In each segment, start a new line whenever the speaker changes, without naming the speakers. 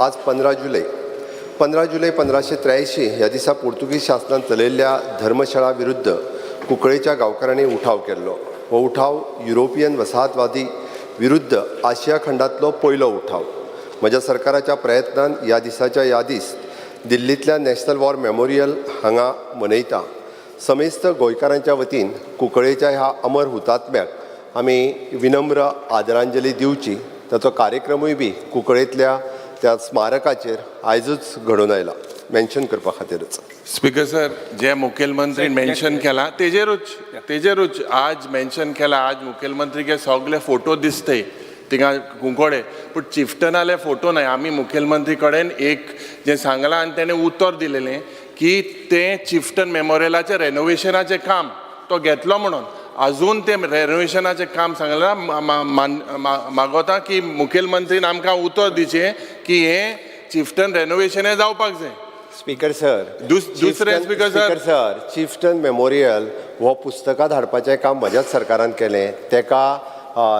आज 15 जुलय. 15 जुलय 1583 ह्या दिसा पुर्तुगीज शासनान चलयल्ल्या धर्मशाळा विरुद्ध कुंकळेच्या गांवकारांनी उठाव केल्लो. हो उठाव युरोपियन वसाहतवादी विरुद्ध आशिया खंडांतलो पयलो उठाव. म्हज्या सरकाराच्या प्रयत्नान ह्या दिसाच्या यादीस दिल्लींतल्या नॅशनल वॉर मेमोरियल हांगा मनयता. समेस्त गोंयकारांच्या वतीन कुंकळेच्या ह्या अमर हुतात्म्याक आमी विनम्र आदरांजली दिवची. ताचो कार्यक्रमूय बी कुंकळेंतल्या त्या स्मारकाचेर आयजूच घडोवन आयला, मेन्शन करपा खातीरच.
स्पीकर सर, जे मुखेलमंत्री मेन्शन केला तेजेरूच आज मेन्शन केला. आज मुखेलमंत्रीके सगळे फोटो दिसते थिंगा कुंकोडे, पूण चिफ्टनाले फोटो नाय. आमी मुखेलमंत्री कडेन एक जें सांगलां आनी तेणें उतर दिलेलें की तें चिफ्टन मेमोरियलाचें रेनोवेशनाचें काम तो घेतलो म्हणून. अजून तें रेनोवेशनाचें काम सांगलां. मागोता की मुखेलमंत्रीन आमकां उतर दिवचें की हें चिफ्टन रेनोवेशन हें जावपाक जाय.
स्पीकर सर,
दुसरें, speaker sir.
Speaker sir, chieftain memorial हो पुस्तकां धाडपाचें काम म्हज्याच सरकारान केलें. तेका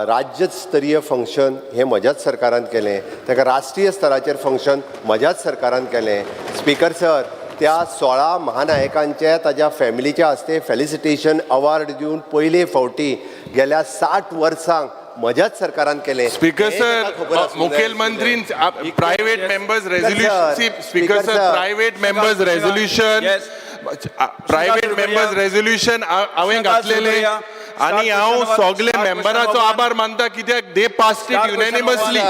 राज्य स्तरीय फंक्शन हें म्हज्याच सरकारान केलें. तेका राष्ट्रीय स्तराचेर फंक्शन म्हज्याच सरकारान केलें. स्पीकर सर, त्या 16 महानायकांचे ताज्या फॅमिलीच्या हस्ते फेलिसिटेशन अवॉर्ड दिवन पयले फावटी गेल्या 60 वर्सांक म्हज्याच सरकारान केलें.
स्पीकर
हें
सर,
ताका खबर आसूंक जाय.
मुखेलमंत्रीन private members resolution, speaker sir, private members resolution, private members resolution हांवें घातलेले आनी हांव सगळे मेंबराचो आभार मानता कित्याक they passed it unanimously.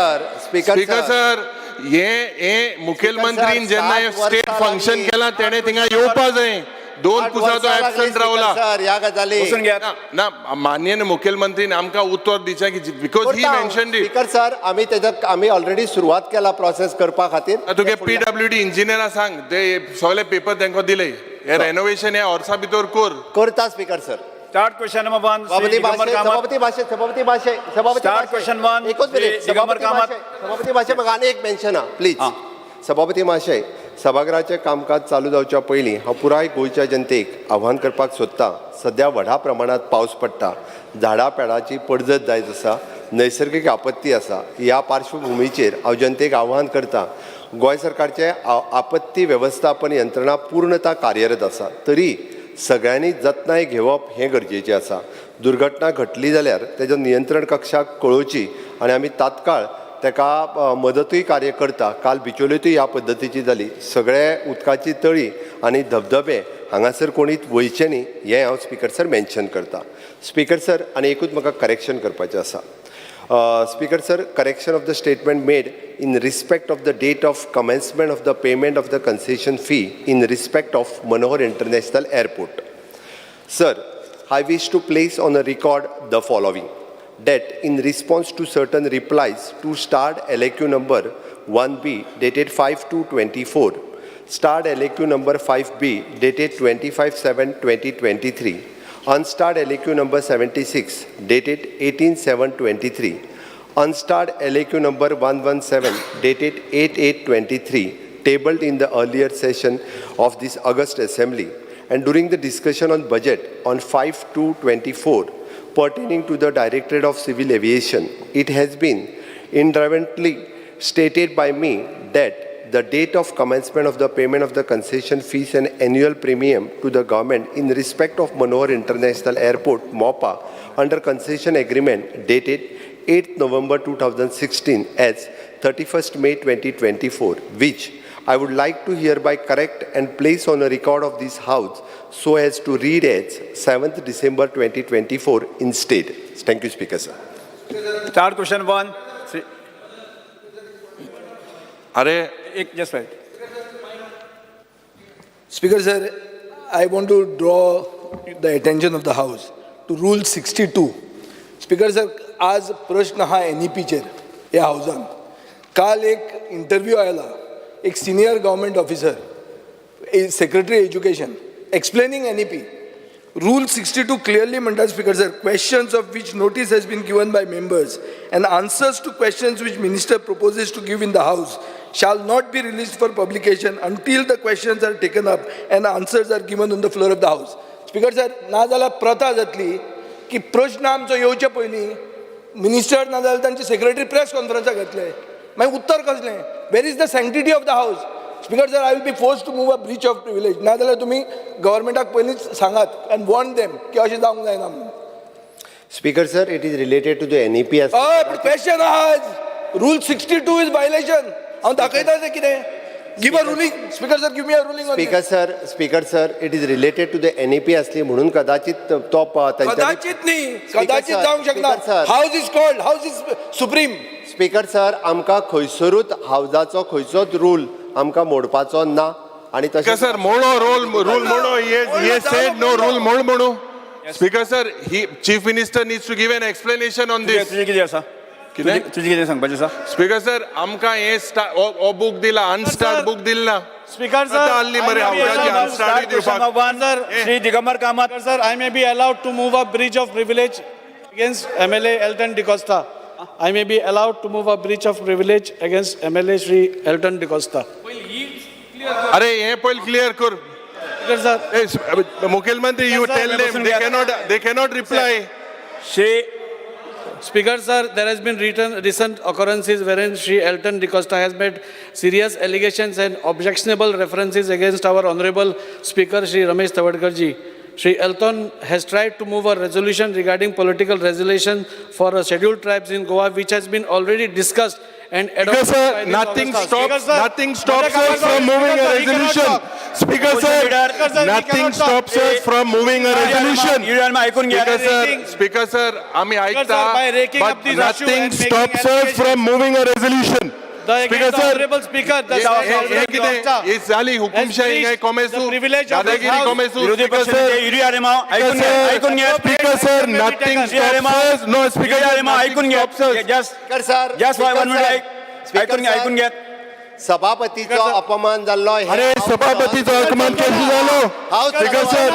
Speaker,
speaker sir, हे हे मुखेलमंत्रीन जेन्ना स्टेट फंक्शन केलां, तेणें थिंगा येवपा जाय. दोन पुसा तो एबसंट रावला.
सर, ह्या गजाली
बसून घेयात.
ना ना, माननीय मुखेलमंत्रीन आमकां उतर दिचें की because he mentioned it.
Speaker sir, आमी तेजा आमी ऑलरेडी सुरवात केला प्रोसेस करपा खातीर.
तुगे पीडब्ल्यूडी इंजिनियरा सांग, ते सगळे पेपर तांकां दिले, हे रेनोवेशन हे वर्सा भितर कर.
करता speaker sir.
Start question number 1.
सभापती भाषे, सभापती भाषे, सभापती भाषे, सभापती.
Start question one,
एकच मिनिट.
श्री दिगंबर
सभापती
कामत.
महाशय, सभापती महाशय, म्हाका आनी एक मेन्शन हा प्लीज. सभापती महाशय, सभागृहाचें कामकाज चालू जावच्या पयलीं हांव पुराय गोंयच्या जनतेक आव्हान करपाक सोदतां. सद्या व्हडा प्रमाणांत पावस पडटा, झाडां पेडाची पडझड जायत आसा, नैसर्गीक आपत्ती आसा. ह्या पार्श्वभुमीचेर हांव जनतेक आव्हान करता, गोंय सरकारचे आपत्ती वेवस्थापन यंत्रणा पूर्णता कार्यरत आसा, तरी सगळ्यांनी जतनाय घेवप हें गरजेचें आसा. दुर्घटना घडली जाल्यार तेजो नियंत्रण कक्षाक कळोवची आनी आमी तात्काळ तेका मदतूय कार्य करता. काल बिचोलेतूय ह्या पद्दतीची जाली. सगळे उदकाची तळी आनी धबधबे हांगासर कोणीच वयचे न्ही, हें हांव स्पीकर सर मेन्शन करता. स्पीकर सर, आनी एकूच म्हाका करेक्शन करपाचें आसा. Speaker sir, correction of the statement made in respect of the date of commencement of the payment of the concession fee in respect of Manohar International Airport. Sir, I wish to place on a record the following: that in response to certain replies to starred LAQ number 1B dated 5/2/24, starred LAQ number 5B dated 25/7/2023, unstarred LAQ number 76 dated 18/7/23, unstarred LAQ number 117 dated 8/8/23, tabled in the earlier session of this august Assembly, and during the discussion on budget on 5/2/24 pertaining to the Directorate of Civil Aviation, it has been inadvertently stated by me that the date of commencement of the payment of the concession fees and annual premium to the government in respect of Manohar International Airport, MOPA, under concession agreement dated 8th November 2016 as 31st May 2024, which I would like to hereby correct and place on a record of this House so as to read as 7th December 2024 instead. Thank you, Speaker, sir.
Start question 1.
अरे.
एक just right.
Speaker sir, I want to draw the attention of the House to Rule 62. Speaker sir, आज प्रश्न हा एनईपीचेर ह्या हावजान. काल एक interview आयला, एक senior government officer, secretary education, explaining NEP. Rule 62 clearly म्हणटा, Speaker sir, questions of which notice has been given by members and answers to questions which minister proposes to give in the House shall not be released for publication until the questions are taken up and answers are given on the floor of the House. Speaker sir, नाजाल्यार प्रथा जातली की प्रश्न आमचो येवचे पयलीं minister नाजाल्यार तांचे सेक्रेटरी प्रेस कॉन्फरन्साक घेतले. मागीर उत्तर कसलें? Where is the sanctity of the house? Speaker sir, I will be forced to move a breach of privilege. नाजाल्यार तुमी गव्हर्मेंटाक पयलींच सांगात आनी वॉर्न देम की अशें जावंक जायना म्हणून.
Speaker sir, it is related to the NEP.
हय, पूण क्वेश्चन आहा, rule 62 is violation. हांव दाखयता तें कितें. Give a ruling, speaker sir, give me a ruling.
Speaker sir, speaker sir, it is related to the NEP असली म्हणून कदाचित तो तांच्यानी
कदाचित न्ही, कदाचित
sir,
जावंक शकना.
Speaker sir.
House is called, house is supreme.
Speaker sir, आमकां खंयसरूच हावजाचो खंयचोच रूल आमकां मोडपाचो ना आणि
स्पीकर
तशें
सर, मोडो रोल, रूल मोडो. He said no rule मोड म्हणू. Speaker sir, he chief minister needs to give an explanation on this.
तुजें कितें आसा?
कितें?
तुजें कितें सांगपाचें आसा?
स्पीकर सर, आमकां हे हो बूक दिला, अनस्टार्ट बूक दिल ना.
Speaker sir,
आतां आहली मरे
I may be
हावजाची
allowed-
unstarred दिवपाक.
One, Shri Digambar Kamat.
Speaker sir, I may be allowed to move a breach of privilege against MLA Elton D'Costa. I may be allowed to move a breach of privilege against MLA Shri Elton D'Costa.
अरे, हे पयलीं clear कर.
Speaker sir,
ए, मुखेलमंत्री, you
Sir,
tell them they cannot reply.
Shri
Speaker sir, there has been written recent occurrences wherein Shri Elton D'Costa has made serious allegations and objectionable references against our honorable speaker Shri Ramesh Tawadkar ji. Shri Elton has tried to move a resolution regarding political resolution for a scheduled tribes in Goa, which has been already discussed and
Speaker
adopted by
sir,
this
nothing
august house.
stops,
Speaker sir,
nothing stops
Speaker
us from
sir,
moving a
he cannot
resolution.
talk.
Speaker
Opposition
sir,
leader.
Speaker sir, he
nothing
cannot talk.
stops us from moving a resolution.
ऐकून घ्या.
Speaker sir, speaker sir, आम्ही
sir,
ऐकता,
by raking
but
up this issue
nothing
and making
stops us
allegations-
from moving a resolution.
The
Speaker
against the
sir,
honorable speaker, the
हे हे कितें? हे जाली हुकुमशाही काय कोमेसू,
the privilege of this
दादागिरी
house.
कोमेसू.
विरोधी
Speaker
पक्ष
sir,
नेते युरी आलेमाव, ऐकून घ्या, ऐकून घ्या.
Speaker sir, nothing stops us. No, speaker
Yuri
sir,
Alemao,
nothing
ऐकून घ्या.
stops us.
Just
speaker sir,
just
speaker
one minute.
Sir,
ऐक
स्पीकर
ऐकून घ्या,
सर,
ऐकून घ्या.
सभापतीचो अपमान जाल्लो हे
अरे, सभापतीचो अपमान कसो जालो?
हांव
Speaker sir,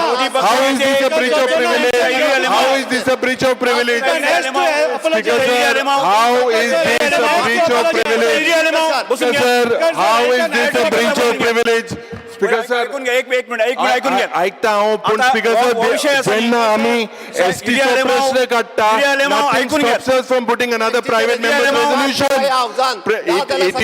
how is this a breach of privilege? How is this a breach of privilege? Speaker sir, how is this a breach of privilege?
Yuri Alemao, बसून
Speaker
घ्या.
sir, how is this a breach of privilege? Speaker sir,
ऐकून घ्या, एक एक minute, एक minute, ऐकून घ्या.
ऐकता हांव, पूण
आता
स्पीकर
हो
सर,
विषय आसा
जेन्ना
न्ही.
आमी
साहेब,
एसटीचो
युरी आलेमाव,
प्रश्न काडटा,
युरी आलेमाव,
nothing
ऐकून घ्या.
stops us from putting another private member's resolution. It is,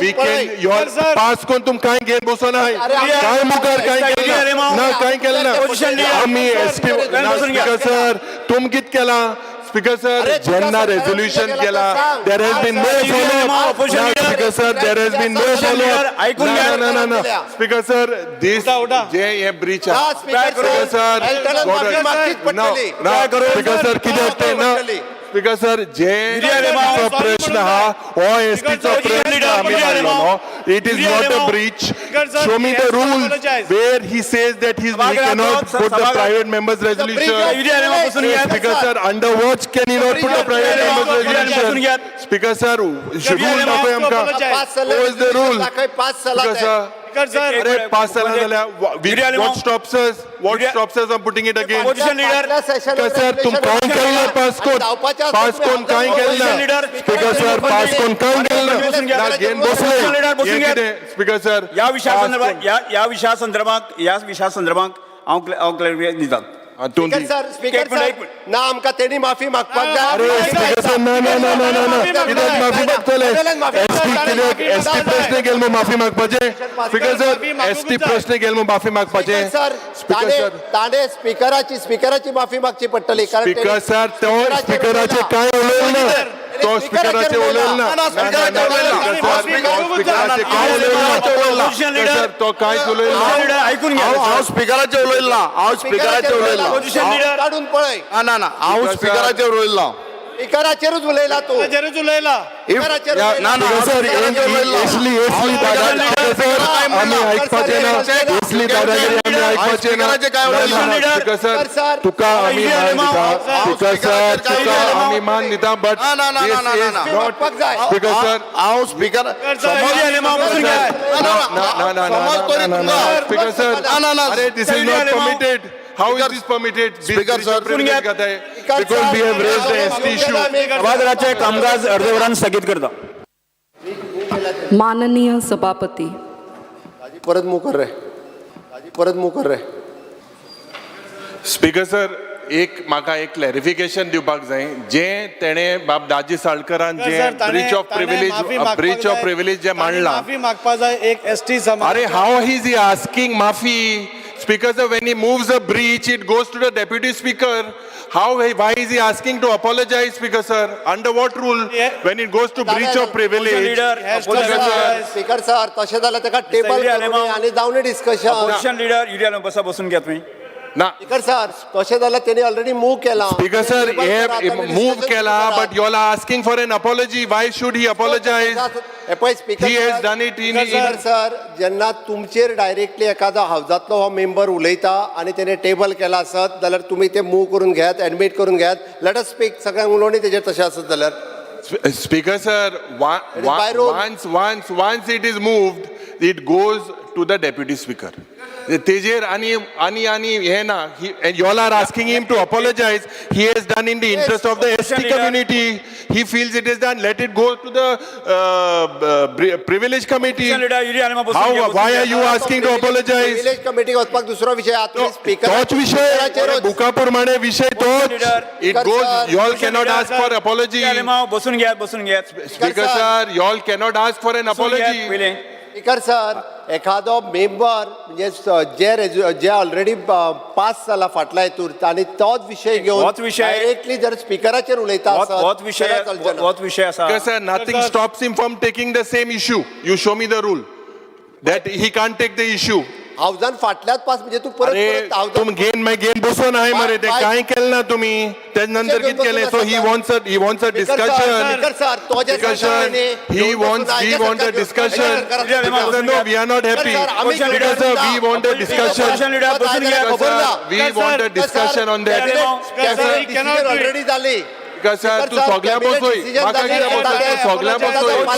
we can, your pass करून तुम कांय घेवन बसोनाय, कांय मुखार कांय केलें ना, ना कांय केलें ना.
Opposition leader.
आमी एसटी, ना
बसून घ्या.
स्पीकर सर, तुम कित केलां? स्पीकर सर,
अरे, तुका
जेन्ना
सरकारान
रेजोल्युशन
कितें केलां
केलां,
तें सांग.
There has been no follow up.
Opposition leader.
Speaker sir, there has been no follow
leader,
up.
ऐकून घ्या.
ना ना ना, स्पीकर सर, this जे हे ब्रीच आहा. स्पीकर सर,
मागचीच पडटली.
ना स्पीकर सर, कितें तें ना. स्पीकर सर, जे एसटीचो प्रश्न आहा, हो एसटीचो प्रश्न आमी मांडलो न्हू, it is not a breach. Show me the rule where he says that he cannot put the private members resolution.
Yuri Alemao, बसून घ्या.
Speaker sir, under watch can he not put the private members resolution? Speaker sir, rule दाखय आमकां.
पाच सल्ले
What is the rule?
दाखय, पाच सल्ला.
Speaker sir, अरे, पास जाला जाल्यार what stops us, what stops us from putting it again?
Opposition leader.
Speaker sir, तुम कांय केलें ना पास कोण, पास कोण कांय केलें ना. स्पीकर सर, पास कोण कांय केलें ना. ना घेवन बसले.
leader, बसून
हें
घ्या.
कितें स्पीकर सर?
या विशया संदर्भात, या या विशया संदर्भात, या विशया संदर्भात हांव हांव क्लॅरिफाय दिता.
तूं दी.
स्पीकर सर, स्पीकर
एक मिनिट,
सर,
एक मिनिट.
ना आमकां तेणी माफी मागपाक जाय.
अरे स्पीकर सर, ना ना ना ना ना ना, कित्याक माफी मागतले? एसटी कित्याक एसटी प्रश्न केलो म्हूण माफी मागपाचें? स्पीकर सर, एसटी प्रश्न केलो म्हूण माफी मागपाचें?
सर,
स्पीकर
ताणे
सर,
ताणे स्पीकराची माफी मागची पडटली, कारण
स्पीकर
तेणी
सर, तो स्पीकराचे कांय उलयलें ना. तो स्पीकराचे उलयलें ना. ना, ना, ना, स्पीकर सर, तो स्पीकराचे कांय उलयलें ना. स्पीकर सर, तो कांयच उलयलें ना.
लीडर, ऐकून घ्या.
हांव हांव स्पिकराचेर उलयलो ना, हांव स्पिकराचेर उलयलो.
Opposition leader.
काडून पळय.
ना ना ना, हांव स्पिकराचेर उलयलो.
स्पीकराचेरूच उलयला तूं.
उलयला.
स्पीकराचेर
ना
उलयला.
ना,
स्पीकर सर, एसली एसली दादागिरी, स्पीकर सर, आमी ऐकपाचें ना. एसली दादागिरी आमी ऐकपाचें ना.
स्पीकराचें काय उलयला?
स्पीकर सर,
सर,
तुका आमी मान दिता. स्पीकर सर, तुका आमी मान दिता, बट
ना, ना, ना,
this
ना, ना,
is
ना.
Not.
मागपाक जाय.
स्पीकर सर,
हांव स्पीकर
युरी आलेमाव, बसून घ्या.
ना ना ना
समज तरी
ना ना,
तुमकां.
स्पीकर सर,
ना ना ना,
अरे, this is not permitted. How is this permitted?
Speaker sir,
because we have raised the ST issue.
सभागृहाचे कामकाज अर्धवरान स्थगीत करता.
माननीय सभापती.
परत मूव कर रे, परत मूव कर रे.
Speaker sir, एक म्हाका एक क्लॅरिफिकेशन दिवपाक जाय. जें तेणें बाब दाजी साळकरान
सर,
जें ब्रीच ऑफ
ताणें
प्रिविलेज,
माफी मागपाक
ब्रीच ऑफ
जाय.
प्रिविलेज जें
ताणें
मांडलां.
माफी मागपा जाय एक एसटी समाज.
अरे, how is he asking माफी? Speaker sir, when he moves a breach, it goes to the deputy speaker. How, why is he asking to apologize, Speaker sir? Under what rule? When it goes to breach of privilege.
Leader,
Has to
opposition
apologize.
Speaker sir, तशें जाल्यार ताका table
Yuri
करूं
Alemao.
आनी जावनी discussion.
Opposition leader Yuri Alemao, बसा, बसून घ्या तुम्ही.
ना.
स्पीकर सर, तशें जाल्यार तेणी ऑलरेडी मूव केला.
Speaker sir, हे मूव केला, but you all are asking for an apology. Why should he apologize?
हे पळय speaker,
He has done it in
speaker sir, जेन्ना तुमचेर डायरेक्टली एखादो हावजांतलो हो मेंबर उलयता आनी तेणे टेबल केला आसत जाल्यार तुमी ते मूव करून घेयात, एडमीट करून घेयात. Let us speak. सगळ्यांक उलोवणी तेजेर तशें आसत जाल्यार.
Speaker sir,
It is by rule.
once it is moved, it goes to the deputy speaker. तेजेर आणि आणि आणि हे ना, and you all are asking him to apologize. He has done in the interest of the ST
Leader.
community. He feels it is done. Let it go to the privilege committee.
Opposition leader Yuri Alemao, बसून
How,
घ्या, बसून
why
घ्या.
are you asking to apologize?
Privilege कमिटीक वचपाक दुसरो विशय आहा. तुमी speaker
तोच विषय, बुका प्रमाणे विषय तोच.
Leader.
It
Speaker
goes,
sir.
You all cannot ask for apology.
Yuri Alemao, बसून घ्यात, बसून घ्यात.
Speaker sir, you all cannot ask for an
बसून घ्यात
apology.
पयलें.
स्पीकर सर, एखादो मेंबर म्हणजे जे ऑलरेडी पास जाला फाटल्या हेतूर आनी तोच विशय घेवन
होच विशय-
डायरेक्टली जर स्पिकराचेर उलयता
होच
आसत
होच विशय
जाल्यार चलचें ना.
होच विशय आसा.
Because sir, nothing
Sir.
Stops him from taking the same issue. You show me the rule that he can't take the issue.
हावजान फाटल्याच पास म्हणजे तूं परत
अरे,
परत हावजान
तुम गेन मागीर गेन बसून आहे मरे, ते
बाय-
काय केलं ना तुम्ही? त्याच्या नंतर
घेऊन
किती केले?
बसून
So he
आसा.
wants a he wants a
speaker sir,
discussion.
Speaker sir, तो जे
Discussion. He wants we want a discussion. Because sir, no, we are not happy. Because sir, we want a discussion.
Opposition leader, बसून घ्या.
Because sir, we want a discussion on that.
Sir, he cannot do it.
Already झाली.
Because sir, तू सगळ्या बसोय. म्हाका कितें बसोय? तू सगळ्या बसोय.
Yuri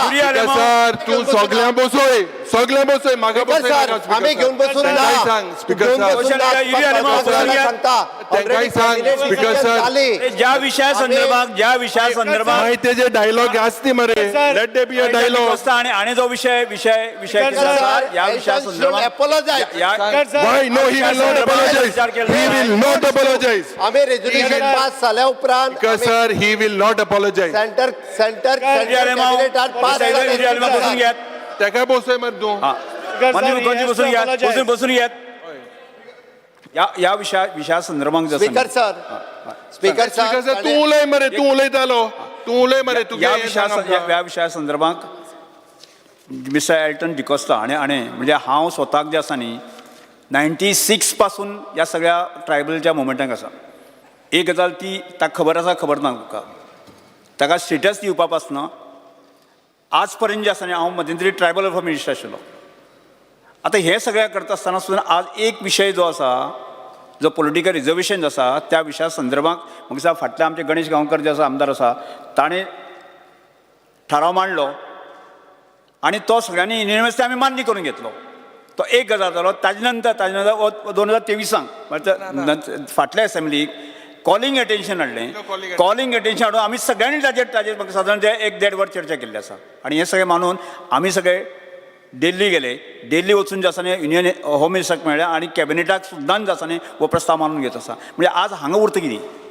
Speaker
Alemao.
Sir, तू सगळ्या बसोय, सगळ्या बसोय, म्हाका
स्पीकर
बसोय
सर,
नाका,
आम्ही
स्पीकर
घेऊन बसून
सर.
ना.
तांकांय सांग स्पीकर
घेऊन
सर.
बसून ना.
युरी आलेमाव, बसून घ्या.
सांगता
तांकांय सांग, स्पीकर सर.
झाली.
ज्या विशया संदर्भात, ज्या विशया संदर्भात
मागीर तेजे डायलॉग आसती मरे.
Sir.
Let there be a dialogue.
D'Costa आणि आणि जो विषय विषय विषय
Sir,
किती आसा,
सर,
या विशया संदर्भात
apologize.
Speaker sir,
Why? No, he will not apologize. He will not apologize.
आम्ही रेझोल्युशन पास जाल्या उपरांत
Because sir, he will not apologize.
Centre centre
Yuri Alemao,
कॅबिनेटात पास
युरी आलेमाव, बसून
झाले.
घ्यात.
तेका बसोय मरे तूं.
हा.
Sir,
माननीय
he
मुख्यमंत्री,
has to
बसून घ्यात,
apologize.
बसून बसून घ्यात. या या विशया विशया संदर्भात जसं
speaker sir, speaker
speaker
sir,
sir, तूं उलय मरे, तूं उलयतालो, तूं उलय मरे, तुगे
या
हें
विशया
सांग आमकां.
या विशया संदर्भात मिस्टर एल्टन डिकोस्ता हाणें हाणें म्हणजे हांव स्वताक जें आसा न्ही 96 पासून ह्या सगळ्या ट्रायबलच्या मुवमेंटाक आसा. एक गजाल ती ताका खबर आसा, खबर ना तुका, ताका स्टेटस दिवपा पासन आज पर्यंत जें आसा न्ही, हांव मध्यंतरी ट्रायबल वेलफेअर मिनिस्टर आशिल्लो. आतां हें सगळें करता आसतना सुद्दां आज एक विशय जो आसा, जो पॉलिटिकल रिजर्वेशन जो आसा, त्या विशया संदर्भात म्हाका दिसता फाटले आमचे गणेश गांवकर जे आसा, आमदार आसा, ताणें थाराव मांडलो आनी तो सगळ्यांनी युनिवर्सिटी आमी मान्य करून घेतलो. तो एक गजाल जालो. ताजे नंतर 2023आंक म्हळ्यार फाटल्या एसेंब्लीक कॉलिंग एटेन्शन हाडलें. कॉलिंग एटेन्शन हाडून आमी सगळ्यांनी ताजेर ताजेर म्हाका सादारण ते एक देड वर चर्चा केल्ली आसा आनी हें सगळें मानून आमी सगळे दिल्ली गेले. दिल्ली वचून जे आसा न्ही, युनियन होम मिनिस्टराक मेळ्ळे आनी कॅबिनेटाक सुद्दां जे आसा न्ही हो प्रस्ताव मानून घेत आसा. म्हणजे आज हांगा उरता कितें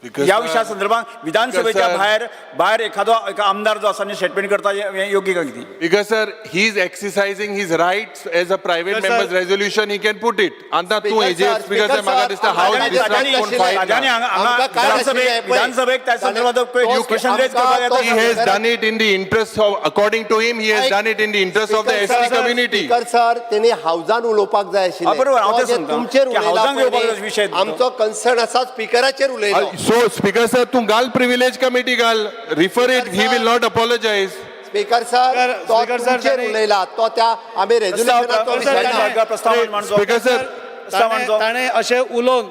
Because,
ह्या
sir,
विशया संदर्भात विधानसभेच्या
sir-
भायर भायर एखादो एक आमदार जो आसा न्ही स्टेटमेंट करता, हें योग्य काय कितें?
Because sir, he is exercising his rights as a private
Sir, sir.
member's resolution, he can put it. आता तूं
Speaker
हेजेर
sir,
speaker sir,
speaker
म्हाका
sir,
दिसता हावज
आमकां
डिस्ट्रक्ट कोण फायट
ताज्यांनी
ना.
हांगा हांगा
आमकां काय
विधानसभेक
आशिल्लें पळय.
विधानसभेक त्या संदर्भात
तो
क्वेश्चन रेज
आमकां
करपाक येता.
तो
He has done it in the interest of, according to him, he has done it in the interest of the ST community.
Speaker sir, तेणी हावजान उलोवपाक जाय आशिल्लें.
हा, बरोबर, हांव
तो
तें
जे
सांगता.
तुमचेर
की
उलयला
हावजान
पळय
घेवपाक
न्ही,
विशय तो.
आमचो कन्सर्न आसा स्पिकराचेर उलयलो.
So, speaker sir, तूं घाल privilege committee घाल, refer it, he will not apologize.
Speaker sir,
sir,
तो
स्पीकर सर,
तुमचेर उलयला, तो त्या आमी रेजोल्युशनाचो विशय ना.
प्रस्ताव मांडचो.
Speaker sir,
प्रस्ताव मांडचो.
ताणें अशें उलोवन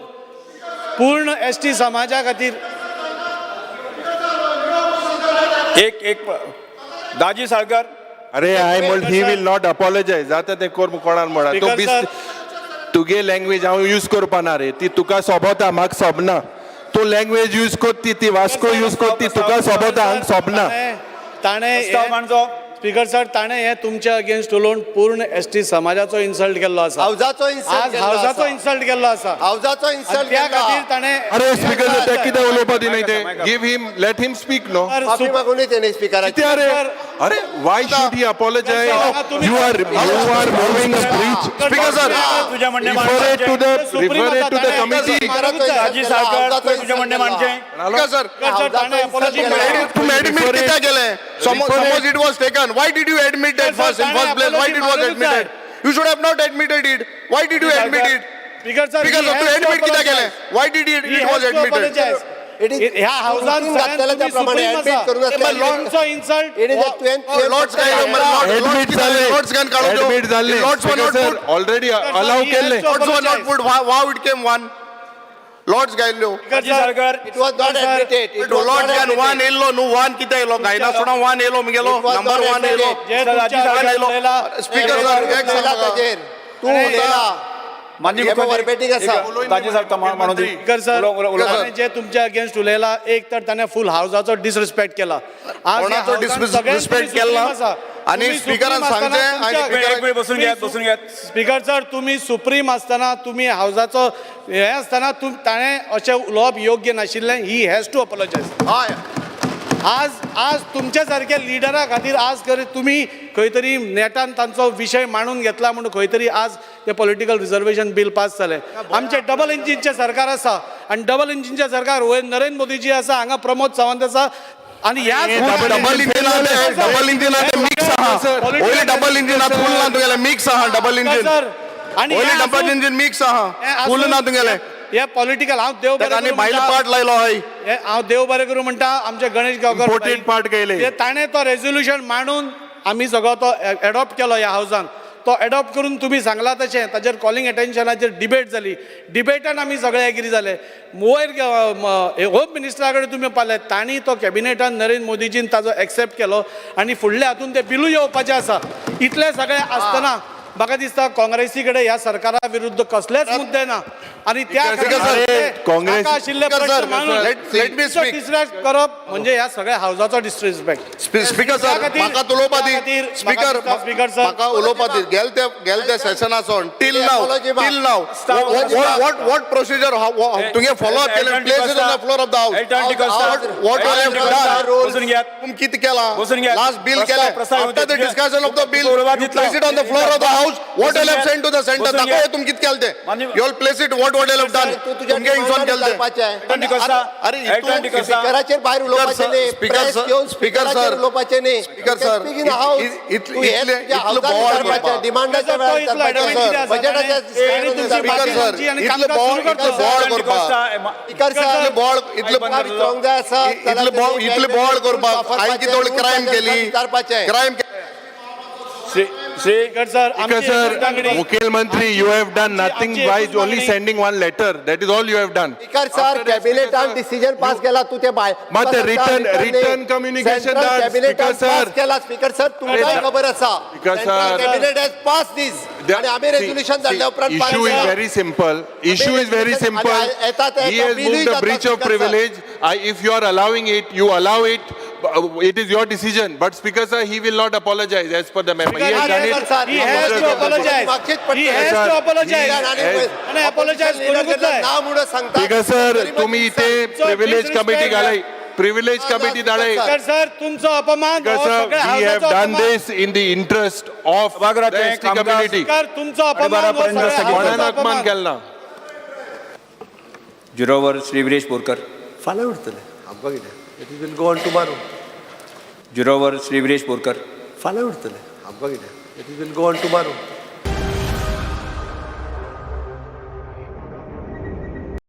पूर्ण एसटी समाजा खातीर
एक एक दाजी साळकर.
अरे, I म्हण he will not apologize. आतां तें कर कोणाक म्हणा तूं
Speaker
बीस
sir.
तुगे लँग्वेज हांव यूज करपा ना रे, ती तुका सोबता, म्हाका सोबना. तूं लँग्वेज यूज कर ती, ती वास्को यूज कर ती, तुका सोबता, हांगा सोबना.
ताणें
प्रस्ताव मांडचो.
स्पीकर सर, ताणें हें तुमच्या अगेन्स्ट उलोवन पूर्ण एसटी समाजाचो इन्सल्ट केल्लो आसा.
हावजाचो इन्सल्ट.
आज हावजाचो इन्सल्ट केल्लो आसा.
हावजाचो इन्सल्ट.
त्या खातीर ताणें
अरे स्पीकर, ते कितें उलोवपा दिनाय ते. Give him, let him speak, no.
माफी मागूनय तेणे स्पिकराची.
कितें रे? अरे, why should he apologize?
You are moving a breach.
Speaker sir,
तुझ्या म्हणणें
Refer it to the
supreme
refer it to the committee.
Rajiv Salkar, तुवें तुजें म्हणणें मांडचें.
स्पीकर सर,
ताणें
तुम्ही
apology
admit कित्याक केलें? Suppose it was taken, why did you admit that
Sir,
first in
ताणें
first place? Why did was
apology
admitted? You should have not admitted it. Why did you admit it?
Speaker sir,
speaker sir, तू admit कित्याक केलें? Why did it
he
it was
has to
admitted?
Apologize.
It is
ह्या हावजान
routine घातलेल्या त्याप्रमाणे admit करून
लॉर्डचो insult.
It is a
Lord's काय
Admit जाले.
Lord's गान काडून
एडमिट जाल्ले.
Lords were not
sir,
put.
Already allow केल्ले.
Lords were not put. How it came one? Lords गायल्यो.
Rajiv Salkar.
It was not admitted. It was
Lord's गान one येयल्लो न्हू, one कितें येयलो? गायना सुना वन येयलो मुगेलो नंबर वन येयलो.
जे तुमच्या
वन येयलो.
उलयला
स्पीकर सर, एक सांग.
ताजेर तूं उलयला.
माननीय
हे
मुख्यमंत्री,
verbatim आसा.
एक राजीव सारकर म्हणून दी.
स्पीकर सर,
उलो- उलो- उलो-
ताणें जे तुमच्या अगेन्स्ट उलयला, एक तर ताणें फूल हावजाचो डिसरिस्पेक्ट केला. आज ह्या
कोणाचो
हावजान सगळ्यांत
disrespect
तुम्ही
केला?
supreme आसा.
आनी
तुम्ही
स्पीकरान
supreme आसतना
सांगचें आनी
तुमच्या-
स्पीकरान-
एक मिनिट बसून घेयात, बसून घेयात.
स्पीकर सर, तुम्ही सुप्रीम आसतना, तुम्ही हावजाचो हे आसतना ताणें अशें उलोवप योग्य नाशिल्लें. He has to apologise.
हय.
आज आज तुमच्या सारक्या लिडरा खातीर आज खरें तुमी खंय तरी नेटान तांचो विशय मांडून घेतला म्हणून खंय तरी आज ते पॉलिटिकल रिजर्वेशन बील पास जालें. आमचें डबल इंजिनचें सरकार आसा आनी डबल इंजिनचें सरकार वयर नरेंद्र मोदीजी आसा, हांगा प्रमोद सावंत आसा आनी ह्याच
डबल इंजिन आहा ते, डबल इंजिन आहा ते मिक्स आहा. वयले डबल इंजिन आहा, फूल ना तुगेलें, मिक्स आहा डबल इंजिन.
सर, आनी
वयले
हें
डबल
आसून-
इंजिन मिक्स आहा,
हें
फूल ना
आसून
तुगेलें.
हे पॉलिटिकल हांव देव बरें
ताका आनी
करूं
भायलो
म्हणटा.
पार्ट लायलो हय.
हे हांव देव बरें करूं म्हणटा, आमचे गणेश गांवकर
Imported part केले.
ते ताणें तो रेजोल्युशन मांडून आमी सगळो तो एडॉप्ट केलो ह्या हावजान. तो एडॉप्ट करून तुमी सांगला तशें ताजेर कॉलिंग एटेन्शनाचेर डिबेट जाली. डिबेटान आमी सगळे एग्री जाले. वयर होम मिनिस्टरा कडेन तुमी पावले, तांणी तो कॅबिनेटान नरेंद्र मोदीजीन ताजो एक्सेप्ट केलो आनी फुडल्या हातून ते बिलूय येवपाचें आसा. इतलें सगळें आसतना म्हाका दिसता काँग्रेसी कडेन ह्या सरकारा विरुद्ध कसलेच मुद्दे ना आनी त्या
Speaker sir,
Congress-
नाका आशिल्ले
Speaker
प्रश्न
sir,
मांडून
let me speak.
Disrespect करप म्हणजे ह्या सगळ्या हावजाचो डिसरिस्पेक्ट.
स्पीकर
त्या
सर,
खातीर-
म्हाका उलोवपा दी.
त्या खातीर म्हाका
स्पीकर,
दिसता, स्पीकर सर,
म्हाका उलोवपा दी. गेल ते सेशनासोन till now,
Apology
till now, what procedure तुगे फॉलो अप केलें? Place it on the floor of the house.
Elton D'Costa.
What
Elton
have
D'Costa.
Done?
बसून घेयात.
तुम कितें केलां?
बसून घेयात.
लास्ट बिल
प्रस्ताव-
केलें.
प्रस्ताव
after the
येवंदी.
Discussion of the bill,
उलोवपा
you
दितलो.
Place it on the floor of the house. What
बसून
have
घेयात.
Send to the centre?
बसून
दाखय
घेयात.
तुम कितें केलें तें.
माननीय-
you all place it. What have done?
तूं तुज्या
तुमगे हिंगसोन केलें तें.
विचारपाचें.
एल्टन डिकोस्टा.
अरे,
एल्टन डिकोस्टा.
स्पिकराचेर भायर उलोवपाचें न्ही.
स्पीकर
प्रेस
सर,
घेवन
स्पीकर
स्पिकराचेर
सर,
उलोवपाचें न्ही.
Speaker sir,
speak in house.
इतले बोवाळ करपा.
डिमांडाच्या
तो
वेळार
इतलो
विचारपाचें.
adamant कितें आसा?
बजेटाच्या
ताणें तुमची
स्पीकर
बाकी
सर,
आमची आनी
इतले
कामकाज
बोवाळ
सुरू करचो.
इतले बोवाळ
एल्टन
करपा.
डिकोस्टा.
स्पीकर सर,
इतले बोवाळ इतले
तुमकां विचारूंक जाय आसा
इतले बोवाळ इतले बोवाळ करपाक हांवें कितें व्हडली क्रायम केली?
विचारपाचें.
Crime
Shri Shri
speaker sir,
speaker
आमची
सर,
एकूच मागणी-
मुखेलमंत्री, you have done nothing
आमची
बाय
एकूच
ओनली
मागणी-
sending one letter. That is all you have done.
Speaker sir, कॅबिनेटान decision pass केला, तूं ते भायर
मात ते written communication धाड,
कॅबिनेटान
स्पीकर सर.
पास केला. स्पीकर सर, तुमकांय खबर आसा.
Speaker sir.
Cabinet has pass this आणि आमी रेजोल्युशन धाडल्या उपरांत pass
Issue is
केला.
very simple. Issue is very
आणि
simple.
येता ते
He has
बिलूय
moved a
जाता,
breach of
Speaker sir.
Privilege. If you are allowing it, you allow it. It is your decision. But Speaker sir, he will not apologize as per the member. He has done it.
Sir,
He has to apologize.
मागचीच पडटा.
He has to apologize. आणि apologize करूंकच जाय.
ना म्हणून सांगता.
Speaker sir, तुम्ही इथे
So,
privilege
disrespect-
committee घालाय. Privilege committee धाडाय.
Speaker sir, तुमचो अपमान
Speaker
हो
sir,
सगळ्या
we have
हावजाचो
done
अपमान.
this in the interest of the
सभागृहाचें
ST
कामकाज-
community.
Speaker, तुमचो अपमान हो
साडेबारापर्यंत
सगळ्या
स्थगीत
कोणान
हावजाचो
अपमान
अपमान.
केला ना.
झिरोवर श्री विरेश बोरकर.
फाल्यां उरतलें आमकां कितें. It will go on tomorrow.
झिरोवर Shri Viresh Borkar.
फाल्यां उरतलें आमकां कितें. It will go on tomorrow.